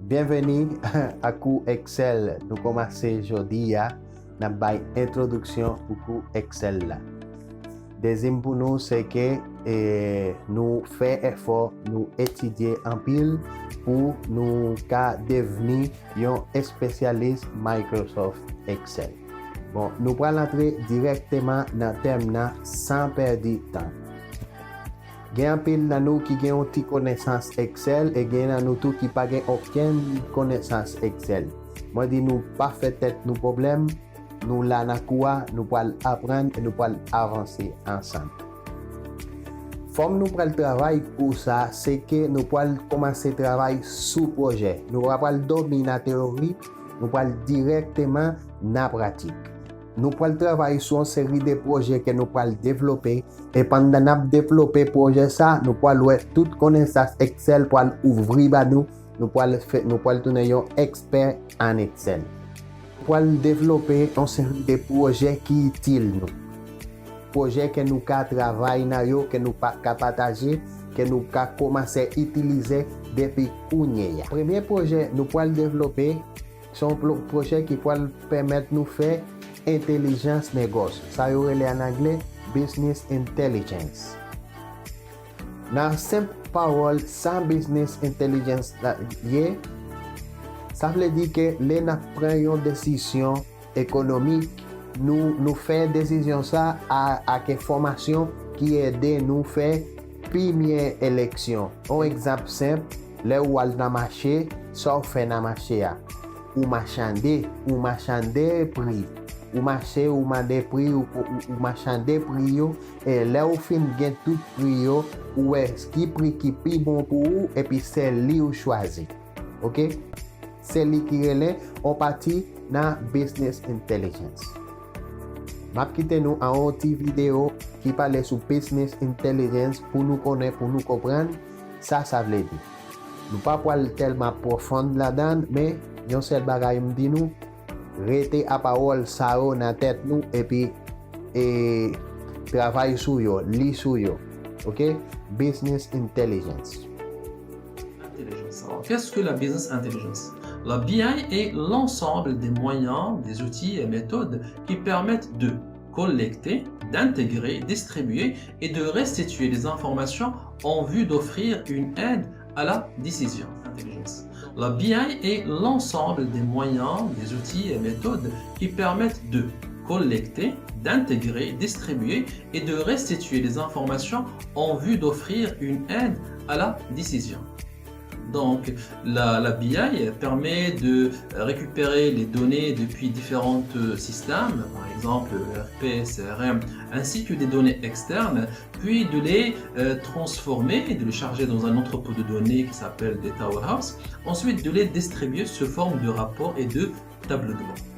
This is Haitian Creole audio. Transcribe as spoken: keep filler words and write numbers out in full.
Byenveni a kou Excel. Nou kòmanse jodi a, n ap bay entwodiksyon pou kou Excel la. Dezi m pou nou se ke e, nou fè efò, nou etidye anpil pou nou ka devni yon espesyalis Microsoft Excel. Bon, nou pral antre dirèkteman nan tèm nan san pèdi tan. Gen anpil nan nou ki gen yon ti konesans Excel e gen nan nou tou ki pa gen okenn konesans Excel. Mwen di nou pa fè tèt nou pwoblèm, nou la nan kou a, nou pral aprann e nou pral avanse ansanm. Fòm nou pral travay kou sa, se ke nou pral kòmanse travay sou pwojè. Nou pa pral dòmi nan teyori, nou pral dirèkteman nan pratik. Nou pral travay sou yon seri de pwojè ke nou pral devlope, e pandan n ap devlope pwojè sa, nou pral wè tout konesans Excel pral ouvri ba nou, nou pral fè, nou pral tounen yon ekspè an Excel. Nou pral devlope yon seri de pwojè ki itil nou. Pwojè ke nou ka travay nan yo, ke nou pa, ka pataje, ke nou ka kòmanse itilize depi kounye a. Premye pwojè nou pral devlope, se yon plo-, pwojè ki pral pèmèt nou fè entèlijans negòs. Sa yo rele an anglè business intelligence. Nan senp pawòl, sa business intelligence la ye, sa vle di ke lè n ap pran yon desizyon ekonomik, nou, nou fè desizyon sa a, ak enfòmasyon ki ede nou fè pi mye eleksyon. Yon egzanp senp, lè ou al nan mache, sa w fè nan mache a? Ou machande, ou machande pri. Ou mache, ou mande pri, ou, ou, ou machande pri yo, e lè ou fin gen tout pri yo, ou wè ki pri ki pi bon pou ou, epi se li ou chwazi. Oke? Se li ki rele yon pati nan business intelligence. M ap kite nou an yon ti videyo ki pale sou business intelligence pou nou konnen, pou nou konprann sa sa vle di. Nou pa pral tèlman pwofon ladan, men yon sèl bagay m di nou, rete a pawòl sa yo nan tèt nou, epi, e, travay sou yo, li sou yo. Oke? Business intelligence. Intelligence. Alors, qu'est-ce que la business intelligence? La B I est l'ensemble des moyens, des outils et méthodes qui permettent de collecter, d'intégrer, distribuer et de restituer des informations en vue d'offrir une aide à la décision. Intelligence. La B I est l'ensemble des moyens, des outils et méthodes qui permettent de collecter, d'intégrer, distribuer et de restituer des informations en vue d'offrir une aide à la décision. Donc, la, la B I permet de récupérer les données depuis différents systèmes, par exemple E R P, C R M, ainsi que des données externes, puis de les euh, transformer, de les charger dans un entrepôt de données qui s'appelle Data Warehouse, ensuite de les distribuer sous forme de rapports et de tableaux de bord.